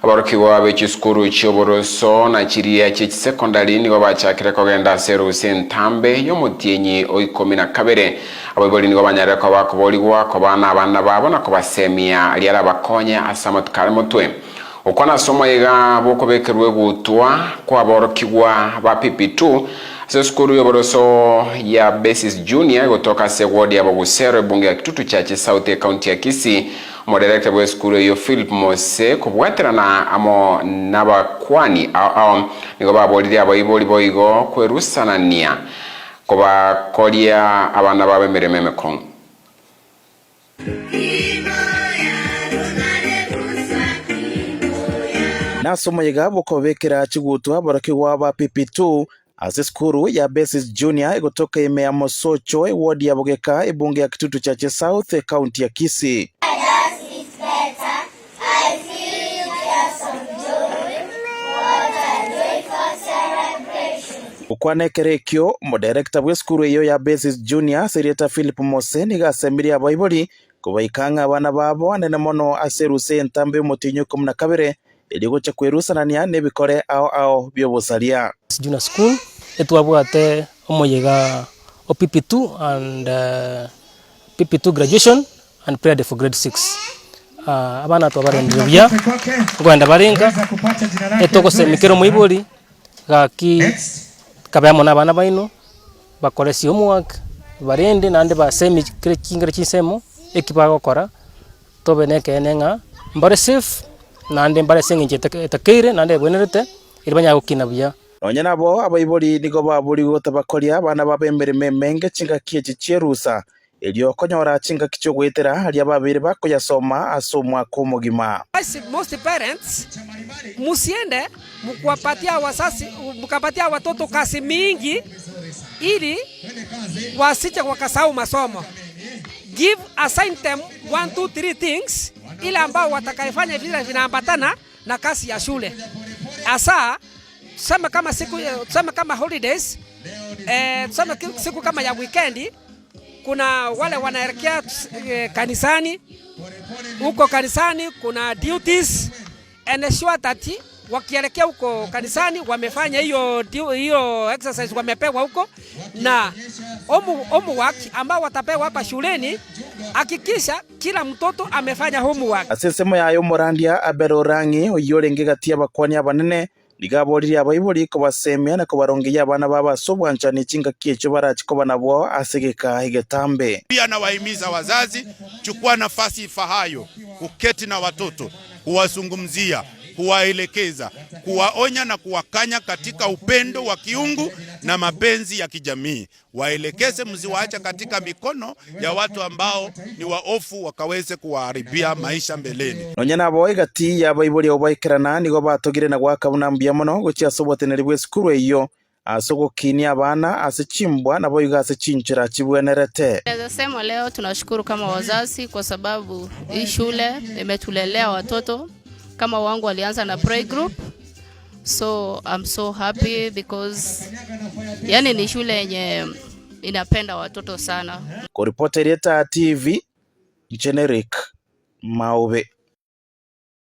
Aborokigwa be chisukuru chi'oboroso na chiria chie chisekondari nigo bachakire kogenda ase erusa entambe y'omotienyi o ikomi na kabere. Abaibori nigo banyarire koba bakoborigwa koba nabana babo na kobasemia aria arabakonye ase amatuko are motwe. Gokwana ase omoyega bw'okobekerwa egutwa kw'aborokigwa ba PP2 ase esukuru y'oboroso ya Basis Junior egotoka ase eward ya Bogusero ebunge ya Kitutu Chache South ecounty ya Kisii, Omoderekta bw'esukuru eyio Philip Mose kobwaterana amo nabakwani ao ao nigo baboririe abaibori boigo kwerusanania kobakoria abana babo emeremo emekong'u. Nase omoyega bw'okobabekera chigutwa aborokigwa ba PP2 ase esukuru ya Basis Junior egotoka ime ya Mosocho, ewodi ya Bogeka, ebunge ya Kitutu Chache South, ekaunti ya Kisii. Gokwana ekero ekio, omodaerekta bw'esukuru eyio ya Basis Junior ase erieta Philip Mose nigo asemirie abaibori kobaika ang'e abana babo anene mono ase erusa y'entambe y'omotienyi o ikomi na kabere erio gocha kwerusanania nebikore ao ao bi'obosaria. Junior School etwabwate omoyega o PP2 and PP2 graduation and prayer day for grade 6. Abana twabarendire buya, nkoenda bare nka, etogosemia kera omoibori gaki kabe amo na abana baino, bakore ase homework, barende naende basemi kera chingaki chinsemo eki bagokora, tobe na ekeene ng'a mbare safe, naende mbare ase eng'encho etakeire naende ebwenerete, erio banyare gokina buya. Nonya nabo, abaibori nigo baborigwe gotabakoria abana babo emeremo emenge chingaki echi chi'erusa, erio konyora chingaki chi'ogoetera aria babeire bakoyasoma ase omwaka omogima. Most parents musiende mkuwapatia wazazi mkapatia watoto kazi mingi ili wasije wakasahau masomo. Give assign them one two three things ile ambao watakaifanya vile vinaambatana na kazi ya shule hasa tuseme kama siku tuseme kama holidays eh, tuseme siku kama ya weekend kuna wale wanaelekea eh, kanisani huko kanisani kuna duties ensure that wakielekea huko kanisani wamefanya hiyo hiyo exercise wamepewa huko, na homework ambao watapewa hapa shuleni, hakikisha kila mtoto amefanya homework. Ase ensemo yaye omorandia Abel Orang'i, oyio orenge gati y'abakuani abanene, Nigo aboririe abaibori kobasemia na kobarongeyia abana babo ase obwanchani chingaki echio barache koba nabwo ase egeka egetambe. Pia nawahimiza wazazi, chukua nafasi ifahayo kuketi na watoto, kuwazungumzia, kuwaelekeza, kuwaonya na kuwakanya katika upendo wa kiungu na mapenzi ya kijamii. Waelekeze, msiwaache katika mikono ya watu ambao ni waofu wakaweze kuwaharibia maisha mbeleni. Nonya nabo egati y'abaibori abwo baikerana nigo batogire na goaka buna mbuya mono gochia ase oboteneneri bw'esukuru eyio, ase ogokinia abana ase chimbwa naboigo ase chinchera chibwenerete. Naweza sema leo tunashukuru kama wazazi kwa sababu hii shule imetulelea watoto kama wangu walianza na playgroup So I'm so happy because yani ni shule yenye inapenda watoto sana. Koripota Erieta TV, Generic Maobe.